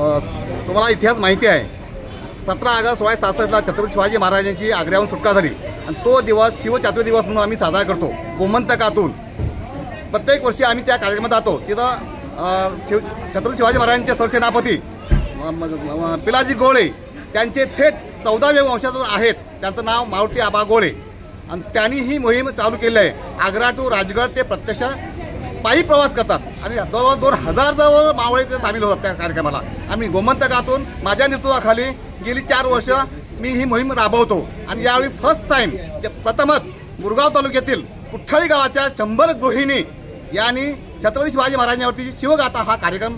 तुम्हाला इतिहास माहिती आहे. 17 ऑगस्ट 1666ला छत्रपती शिवाजी महाराजांची आग्र्याहून सुटका झाली आणि तो दिवस शिवचातुर्य दिवस म्हणून आम्ही साजरा करतो गोमंतकातून. प्रत्येक वर्षी आम्ही त्या कार्यक्रमात जातो. तिथं छत्रपती शिवाजी महाराजांचे सरसेनापती पिलाजी गोळे त्यांचे थेट 14वे वंशज आहेत, त्यांचं नाव मारुती आबा गोळे आणि त्यांनी ही मोहीम चालू केली आहे. आग्रा टू राजगड ते प्रत्यक्ष पायी प्रवास करतात आणि जवळ 2000 जवळ मावळे ते सामील होतात त्या कार्यक्रमाला. आम्ही गोमंतकातून माझ्या नेतृत्वाखाली गेली 4 वर्ष मी ही मोहीम राबवतो आणि यावेळी फर्स्ट टाईम प्रथमच मुरगाव तालुक्यातील कुठ्ठाळी गावाच्या 100 गृहिणी यांनी छत्रपती शिवाजी महाराजांवरती शिवगाथा हा कार्यक्रम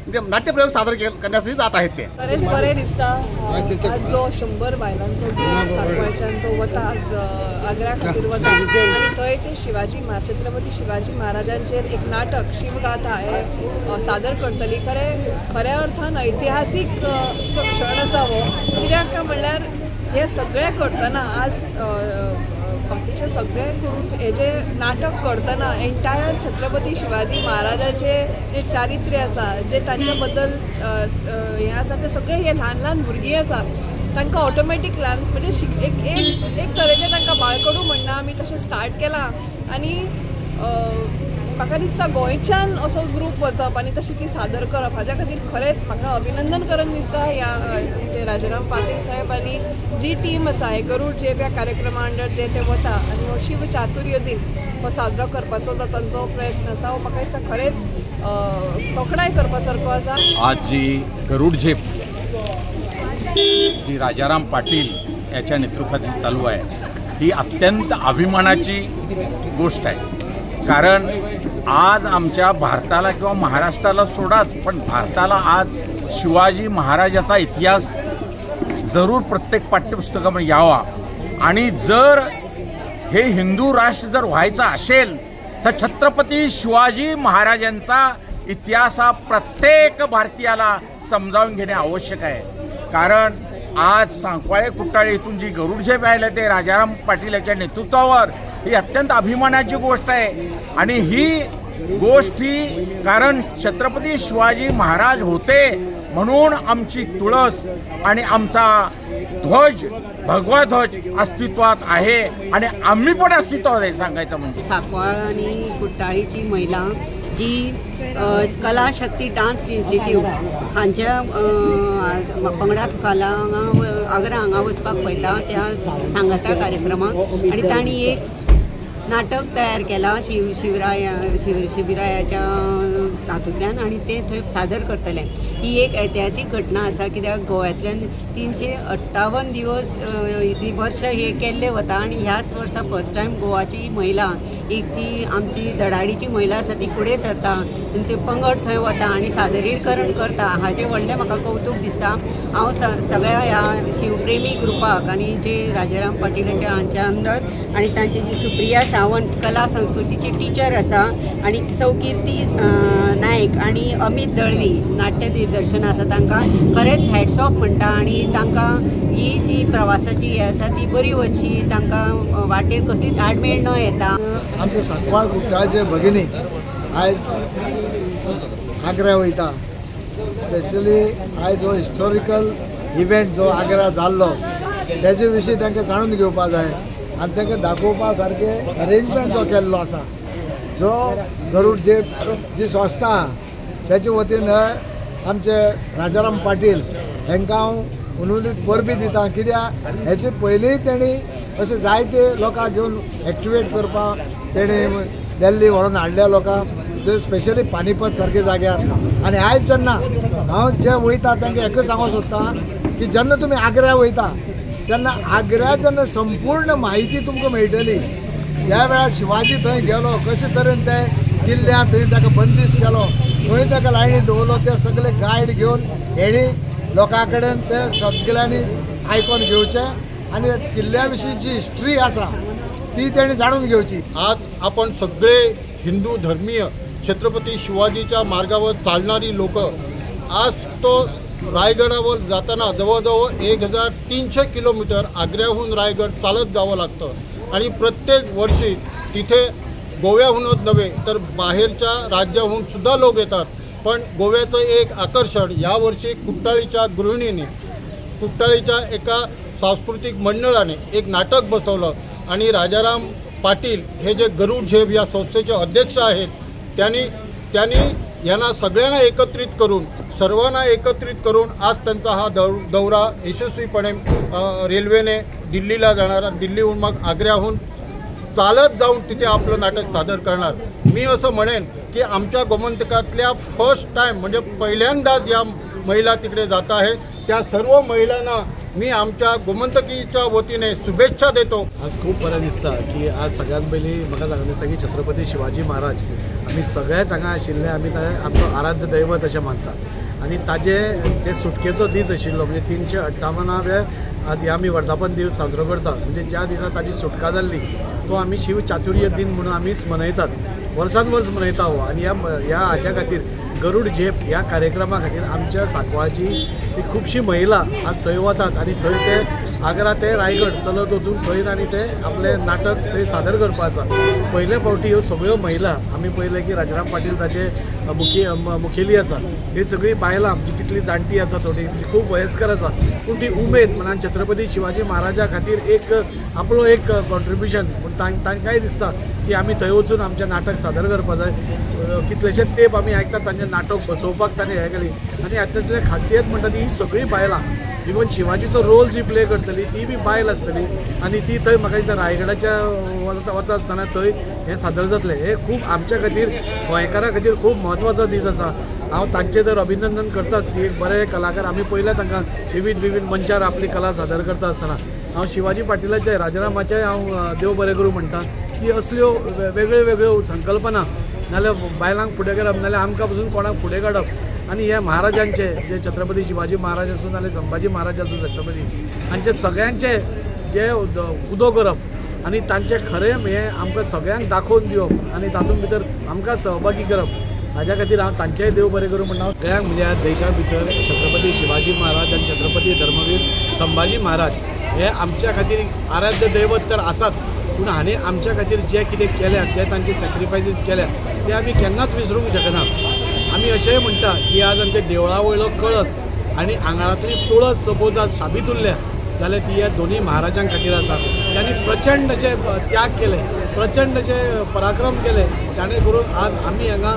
म्हणजे नाट्यप्रयोग सादर करण्यासाठी जात आहेत. ते बरेच बरे दिसता आज जो 100 बायलांचो ग्रूप सांकवाळच्यांचो वता आज आग्रा खातीर वता आनी थंय ते शिवाजी छत्रपती शिवाजी महाराजांचेर एक नाटक शिवगाथा हे सादर करतली. खरें खऱ्या अर्थान ऐतिहासीक क्षण आसा हो, कित्याक काय म्हणल्यार हे सगळें करतना आज बाकीचे सगळे करून हे जे नाटक करतना एंटायर छत्रपती शिवाजी महाराजाचे जे चारित्र्य आसा, जे तांच्या बद्दल हें आसा ते सगळे हे ल्हान ल्हान भुरगीं आसा तांकां ऑटोमॅटीक ल्हान म्हणजे एक एक तरेचें तांकां बाळकडू म्हणना आमी तशें स्टार्ट केलां आनी म्हाका दिसता गोंयच्यान असो ग्रूप वचप आनी तशी ती सादर करप हाज्या खातीर खरेंच म्हाका अभिनंदन करून दिसता ह्या आमचे राजाराम पाटील साहेब आनी जी टीम आसा हे गरूड झेप ह्या कार्यक्रमा अंडर जे ते वता आनी हो शिव चातुर्य दिन हो साजरो करपाचो जो तांचो प्रयत्न आसा हो म्हाका दिसता खरेंच तोखणाय करपा सारको आसा. आज जी गरुड झेप जी राजाराम पाटील याच्या नेतृत्वाखाली चालू आहे ही अत्यंत अभिमानाची गोष्ट आहे. कारण आज आमच्या भारताला किंवा महाराष्ट्राला सोडाच, पण भारताला आज शिवाजी महाराजाचा इतिहास जरूर प्रत्येक पाठ्यपुस्तकामध्ये यावा आणि जर हे हिंदू राष्ट्र जर व्हायचं असेल तर छत्रपती शिवाजी महाराजांचा इतिहास हा प्रत्येक भारतीयाला समजावून घेणे आवश्यक आहे. कारण आज सांकवाळे कुट्टाळे इथून जी गरुड झेप आहे ते राजाराम पाटील याच्या नेतृत्वावर ही अत्यंत अभिमानाची गोष्ट आहे आणि ही गोष्ट ही कारण छत्रपती शिवाजी महाराज होते म्हणून आमची तुळस आणि आमचा ध्वज भगवा ध्वज अस्तित्वात आहे आणि आम्ही पण अस्तित्वात आहे. सांगायचं म्हणजे सांकवाळ आणि कुट्टाळीची महिला जी कलाशक्ती डान्स इन्स्टिट्यूट हांच्या पंगडा खाला आग्रा हांगा वचपाक पळयता त्या सांगाता कार्यक्रमाक आनी तांणी एक नाटक तयार केला शिवरायाच्या हातूंतल्यान आनी ते थंय सादर करतले. ही एक ऐतिहासीक घटना आसा कित्याक गोव्यांतल्यान 358 दिवस वर्ष हे केल्ले वता आनी ह्याच वर्सा फर्स्ट टायम गोवाची महिला एक जी आमची धडाडीची महिला आसा ती फुडें सरता आनी ते पंगड थंय वता आनी सादरीकरण करता हाजें व्हडलें म्हाका कौतूक दिसता. हांव सगळ्या ह्या शिवप्रेमी ग्रुपाक आनी जे राजाराम पाटीलाच्या हांच्या अंडर आनी तांची जी सुप्रिया सावंत कला संस्कृतीची टिचर आसा आनी सौ कीर्ती नायक आनी अमीत दळवी नाट्य दिग्दर्शन आसा तांकां खरेंच हॅट्स ऑफ म्हणटा आनी तांकां ही जी प्रवासाची हे आसा ती बरी वचची, तांकां वाटेर कसलीच आडमेळ न येता. आमचे सांकवाळ कुट्टाळचे भगिनी आयज आग्रा वयता, स्पेशली आयज हो हिस्टॉरिकल इव्हेंट जो आग्रा जाल्लो तेजे विशीं तांकां जाणून घेवपा जाय आनी तांकां दाखोवपा सारकें अरेंजमेंट जो केल्लो आसा, जो गरुड झेप जी संस्था आहा तेचे वतीन आमचे राजाराम पाटील हांकां हांव अनुदित परबी दिता. कित्याक हेचे पयलींय तेणी अशें जायते लोकांक घेवन एक्टिवेट करपाक तेणी दिल्ली व्हरोन हाडल्या लोकांक, जे स्पेशली पानीपत सारके जाग्यार. आनी आयज जेन्ना हांव जे वयता तांकां एकच सांगूंक सोदता की जेन्ना तुमी आग्र्या वयता तेन्ना आग्र्या जेन्ना संपूर्ण म्हायती तुमकां मेळटली. त्या वेळार शिवाजी थंय गेलो, कशे तरेन ते किल्ल्यान थंय ताका बंदीस केलो, थंय ताका लायणी दवरलो, ते सगळे गायड घेवन हेणी लोकां कडेन ते सगळ्यांनी आयकोन घेवचें आनी किल्ल्या विशीं जी हिस्ट्री आसा ती तेणी जाणून घेवची. आज आपण सगळे हिंदू धर्मीय छत्रपती शिवाजीच्या मार्गावर चालणारी लोक आज तो रायगडावर जाताना जवळजवळ 1300 किलोमीटर आग्र्याहून रायगड चालत जावं लागतं आणि प्रत्येक वर्षी तिथे गोव्याहूनच नव्हे तर बाहेरच्या राज्याहून सुद्धा लोक येतात. पण गोव्याचं एक आकर्षण यावर्षी कुट्टाळीच्या गृहिणीने, कुट्टाळीच्या एका सांस्कृतिक मंडळाने एक नाटक बसवलं आणि राजाराम पाटील हे जे गरुड झेप या संस्थेचे अध्यक्ष आहेत त्यांनी यांना सगळ्यांना एकत्रित करून, सर्वांना एकत्रित करून आज त्यांचा हा दौरा यशस्वीपणे रेल्वेने दिल्लीला जाणार, दिल्लीहून मग आग्र्याहून चालत जाऊन तिथे आपलं नाटक सादर करणार। मी असं म्हणेन की आमच्या गोमंतकातल्या फर्स्ट टाईम म्हणजे पहिल्यांदाच या महिला तिकडे जात आहेत। त्या सर्व महिलांना मी आमच्या गोमंतकीच्या वतीने शुभेच्छा देतो। आज खूप बरें दिसता की आज सगळ्यात पयलीं म्हाका सांगून दिसता की छत्रपती शिवाजी महाराज आमी सगळेच हांगा आशिल्ले, आमी आमचो आराध्य दैवत अशें मानता आनी ताजे जे सुटकेचो दीस आशिल्लो म्हणजे 358व्या आज हे आमी वर्धापन दीस साजरो करता, म्हणजे ज्या दिसा ताजी सुटका जाल्ली तो आमी शिव चातुर्य दिन म्हणून आमी मनयतात, वर्सान वर्स मनयता हो। आनी ह्या हाच्या खातीर गरुड झेप ह्या कार्यक्रमा खातीर आमच्या सांकवाळची ती खुबशी महिला आज थंय वतात आनी थंय ते आग्रा ते रायगड चलत वचून थंय आनी ते आपलें नाटक थंय सादर करपा आसा। पयले फावटी ह्यो सगळ्यो महिला आमी पळयलें की राजाराम पाटील ताचे मुखेली आसा, ही सगळी बायलां जी कितली जाणटी आसा, थोडी खूब वयस्कर आसा, पूण ती उमेद म्हणान छत्रपती शिवाजी महाराजा खातीर एक आपलो एक कॉन्ट्रिब्युशन म्हूण तांकांय दिसता की आमी थंय वचून आमचें नाटक सादर करपा जाय। कितलेशेच तेंप आमी आयकतात तांचें नाटक बसोवपाक ताणें हें केली आनी हातूंतलें खासियत म्हणटा ती ही सगळीं बायलां इवन शिवाजीचो रोल जी प्ले करतली ती बी बायल आसतली आनी ती थंय म्हाका दिसता रायगडाच्या वता आसतना थंय हें सादर जातलें। हें खूब आमच्या खातीर गोंयकारां खातीर खूब म्हत्वाचो दीस आसा। हांव तांचें तर अभिनंदन करताच की एक बरे कलाकार आमी पळयल्या तांकां विविध विविध मंचार आपली कला सादर करता आसतना। हांव शिवाजी पाटिलाचें, राजारामाचें हांव देव बरें करूं म्हणटा की असल्यो वेगळ्यो वेगळ्यो संकल्पना नाल्यार बायलांक फुडें करप, नाल्यार आमकां पसून कोणाक फुडें काडप आनी हे महाराजांचे जे छत्रपती शिवाजी महाराज आसूं नाल्यार संभाजी महाराज आसूं छत्रपती हांचे सगळ्यांचे जे उदो करप आनी तांचें खरें हें आमकां सगळ्यांक दाखोवन दिवप आनी तातूंत भितर आमकां सहभागी करप हाज्या खातीर हांव तांचेय देव बरें करूं म्हणटा। सगळ्यांक म्हणजे ह्या देशा भितर छत्रपती शिवाजी महाराज आनी छत्रपती धर्मवीर संभाजी महाराज हे आमच्या खातीर आराध्य दैवत तर आसात, पूण हांणी आमच्या खातीर जे कितें केल्या, जे तांचे सॅक्रिफायसीस केल्या ते आमी केन्नाच विसरूंक शकना। आमी अशेंय म्हणटा की आज आमच्या देवळा वयलो कळस आनी आंगणांतली तुळस सपोज आज शाबीत उरल्या जाल्यार ती ह्या दोनूय महाराजां खातीर आसा, ज्यांनी प्रचंड अशे त्याग केले, प्रचंड अशे पराक्रम केले, जाणे करून आज आमी हांगा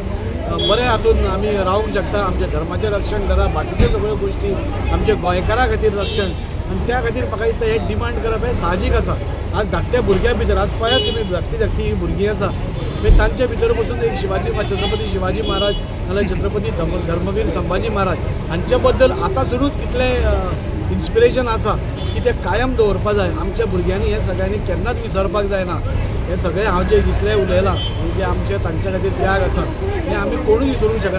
बरे हातून आमी रावंक शकता। आमच्या धर्माचें रक्षण करा, बाकीच्यो सगळ्यो गोश्टी आमच्या गोंयकारां खातीर रक्षण, आनी त्या खातीर म्हाका दिसता हें डिमांड करप हें साहजीक आसा। आज धाकट्या भुरग्यां भितर आज पळयात तुमी धाकटी धाकटी ही भुरगीं आसा मागीर तांचे भितर पसून एक शिवाजी छत्रपती शिवाजी महाराज नाल्यार छत्रपती धर्मवीर संभाजी महाराज हांचे बद्दल आतां सुरूच कितलें इन्स्पिरेशन आसा की तें कायम दवरपा जाय। आमच्या भुरग्यांनी हें सगळ्यांनी केन्नाच विसरपाक जायना। हें सगळें हांव जें जितलें उलयलां म्हणजे आमचे तांच्या खातीर त्याग आसा हें आमी कोणूय विसरूंक शकना।